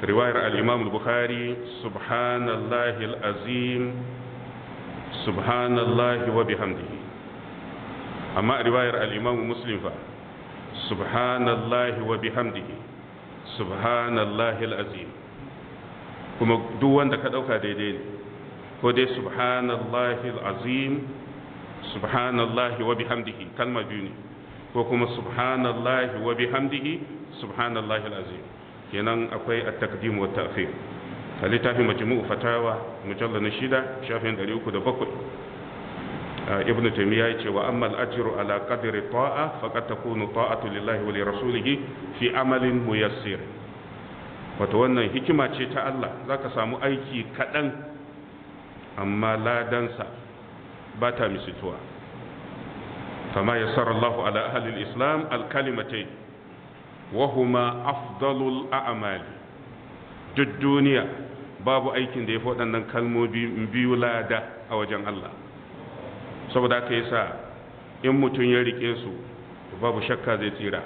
Riwayar al-Imam al-Bukhari, subhanallahi al-azim, subhanallahi wa bihamdihi. Amma riwayar al-Imam Muslim fa, subhanallahi wa bihamdihi, subhanallahi al-azim. Kuma duk wanda ka dauka daidai ne, ko dai subhanallahi al-azim, subhanallahi wa bihamdihi, kalma biyu ne, ko kuma subhanallahi wa bihamdihi, subhanallahi al-azim. Kenan akwai at-taqdim wa at-ta'khir. A littafin Majmu'u Fatawa, mujallal na 6, shafin 307, Ibn Taymiyyah yace: wa amma al-ajru ala qadri ta'a, faqad takunu ta'atu lillahi wa li rasulihi fi amalin muyassir. Wato wannan hikima ce ta Allah, zaka samu aiki kadan amma ladansa ba ta misaltuwa. Kama yassara Allah ala ahli al-islam al-kalimatayn wa huma afdalul a'mal. Duk duniya babu aikin da ya fi waɗannan kalmomi biyu lada a wajen Allah. Saboda haka yasa in mutum ya rike su, babu shakka zai tsira.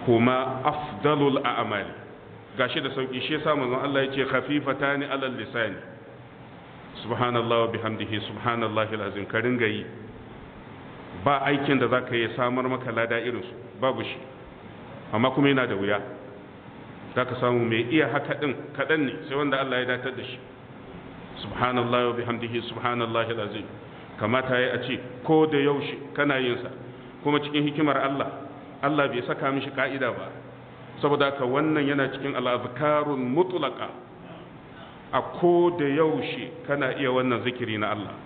Kuma afdalul a'mal, gashi da sauki. Shi yasa manzon Allah yace khafifatani alal lisani, subhanallahi wa bihamdihi, subhanallahi alazim. Ka ringa yi, ba aikin da zaka yi samar maka lada irin su, babu shi. Amma kuma yana da wuya, zaka samu mai iya haka din kadan ne, sai wanda Allah ya datar da shi. Subhanallahi wa bihamdihi, subhanallahi alazim, kamata ya a ce ko da yaushe kana yin sa. Kuma cikin hikimar Allah, Allah bai saka mishi ka'ida ba, saboda haka wannan yana cikin al-azkarul mutlaqa. A ko da yaushe kana iya wannan zikiri na Allah,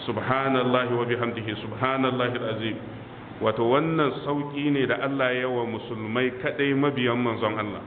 subhanallahi wa bihamdihi, subhanallahi alazim. Wato wannan sauki ne da Allah ya wa musulmai kadai, mabiyan manzon Allah.